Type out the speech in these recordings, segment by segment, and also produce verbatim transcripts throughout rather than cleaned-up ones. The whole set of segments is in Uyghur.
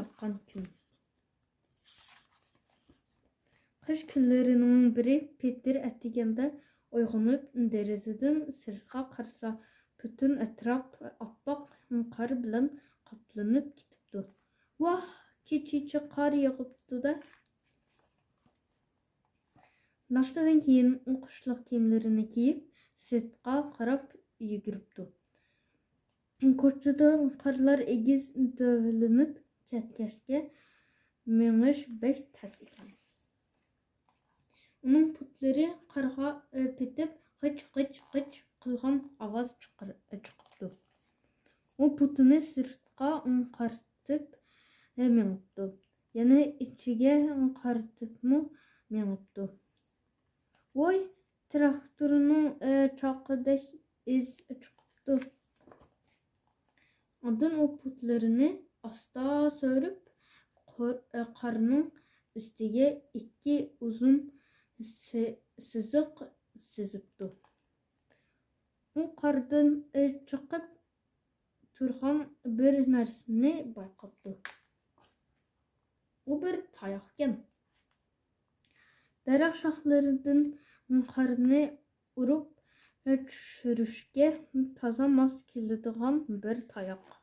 ئاققان كۈن. قىش كۈنلىرىنىڭ بىرى پېتىر ئەتىگەندە ئويغىنىپ، دېرىزىدىن سىرتقا قارىسا، پۈتۈن ئەتراپ ئاپئاق قار بىلەن قاپلىنىپ كېتىپتۇ. ۋاھ، كېچىچە قار يېغىپتۇ-دە! ناشتىدىن كېيىن ئۇ قىشلىق كىيىملىرىنى كىيىپ، سىرتقا قاراپ يۈگۈرۈپتۇ. كوچىدا قارلار ئېگىز دۆۋىلىنىپ كەتكەچكە، مېڭىش بەك تەس ئىكەن. ئۇنىڭ پۇتلىرى قارغا، ئە، پېتىپ، غىچ، غىچ، غىچ قىلغان ئاۋاز چىقار-، چىقىپتۇ. ئۇ پۇتىنى سىرتقا قارىتىپ، ئە، مېڭىپتۇ. يەنە ئىچىگە قارىتىپمۇ مېڭىپتۇ. ۋوي، تىراكتورنىڭ، ئە، چاقىدەك ئىز چىقىپتۇ. ئاندىن ئۇ پۇتلىرىنى ئاستا سۆرۈپ، قور-، ئە، قارنىڭ ئۈستىگە ئىككى ئۇزۇن سى-، سىزىق سىزىپتۇ. ئۇ قاردىن، ئە، چىقىپ تۇرغان بىر نەرسىنى بايقاپتۇ. ئۇ بىر تاياقكەن. دەرەخ شاخلىرىدىن قارنى ئۇرۇپ چۈشۈرۈشكە تازا ماس كېلىدىغان بىر تاياق.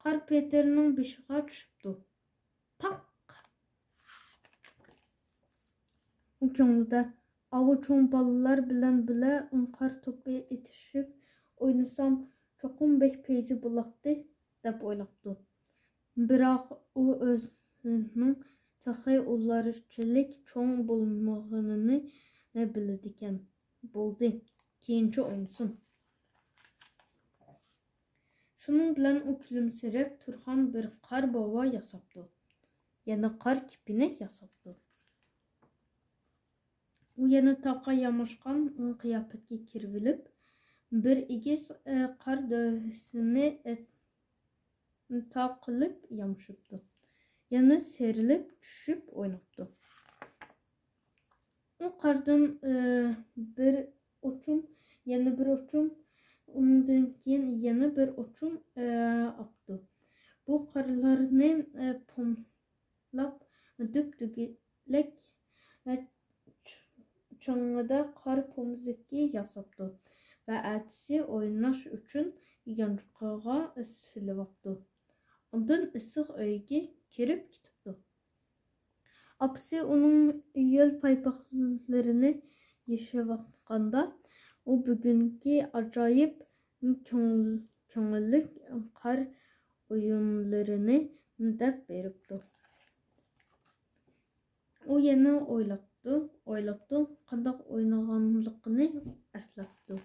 قار پېتىرنىڭ بېشىغا چۈشۈپتۇ. پاق! ئۇ كۆڭلىدە، ئاۋۇ چوڭ بالىلار بىلەن بىللە قار توپى ئېتىشىپ ئوينىسام، چوقۇم بەك پەيزى بولاتتى، دەپ ئويلاپتۇ. بىراق ئۇ ئۆزىنىڭ تېخى ئۇلارچىلىك چوڭ بولمىغىنىنى بىلىدىكەن. بولدى، كېيىنچە ئوينىسۇن. شۇنىڭ بىلەن ئۇ كۈلۈمسىرەپ تۇرغان بىر قار بوۋا ياساپتۇ. يەنە قار كېپىنەك ياساپتۇ. ئۇ يەنە تاغقا ياماشقان قىياپەتكە كىرىۋېلىپ، بىر ئېگىز، ئە، قار دۆۋىسىنى، ئە، تاغ قىلىپ يامىشىپتۇ. يەنە سىيرىلىپ چۈشۈپ ئويناپتۇ. ئۇ قاردىن، ئە، بىر ئوچۇم، يەنە بىر ئوچۇم، ئۇنىڭدىن كېيىن يەنە بىر ئوچۇم، ئە، ئاپتۇ. بۇ قارلارنى، ئە، پوملاپ، دۈپدۈگىلەك، ئە، چ-، چىڭىدا قار پومزىكى ياساپتۇ ۋە ئەتىسى ئويناش ئۈچۈن يانچۇقىغا سېلىۋاپتۇ. ئاندىن ئىسسىق ئۆيگە كىرىپ كېتىپتۇ. ئاپىسى ئۇنىڭ يۆل پايپاقلىرىنى يېشىۋاتقاندا، ئۇ بۈگۈنكى ئاجايىپ كۆڭۈل-، كۆڭۈللۈك قار ئويۇنلىرىنى دەپ بېرىپتۇ. ئۇ يەنە ئويلاپتۇ، ئويلاپتۇ، قانداق ئوينىغانلىقىنى ئەسلەپتۇ.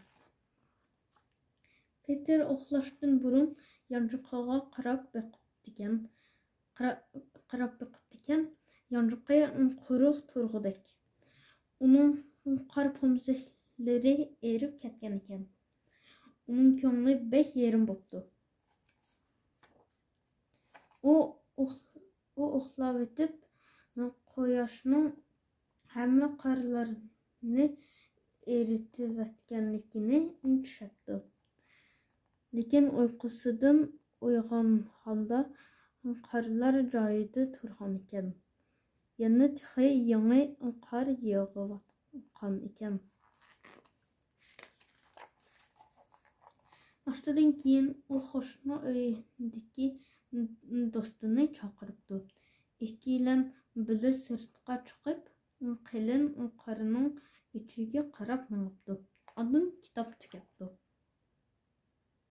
پېتىر ئۇخلاشتىن بۇرۇن يانچۇقىغا قاراپ بېقىپتىكەن. قارا-، قاراپ بېقىپتىكەن. يانچۇقى قۇرۇق تۇرغۇدەك. ئۇنىڭ قار پومزەكلىرى ئېرىپ كەتكەنىكەن. ئۇنىڭ كۆڭلى بەك يېرىم بوپتۇ. ئۇ ئۇخ-، ئۇ ئۇخلاۋېتىپ، قۇياشنىڭ ھەممە قارلارنى ئېرىتىۋەتكەنلىكىنى چۈشەپتۇ. لېكىن ئۇيقۇسىدىن ئويغانغاندا قارلار جايىدا تۇرغانىكەن. يەنە تېخى يېڭى قار يېغىۋاتقانىكەن. ناشتىدىن كېيىن ئۇ قوشنا ئۆيدىكى دوستىنى چاقىرىپتۇ. ئىككىيلەن بىللە سىرتقا چىقىپ، قېلىن قارنىڭ ئىچىگە قاراپ مېڭىپتۇ. ئاندىن كىتاب تۈگەپتۇ.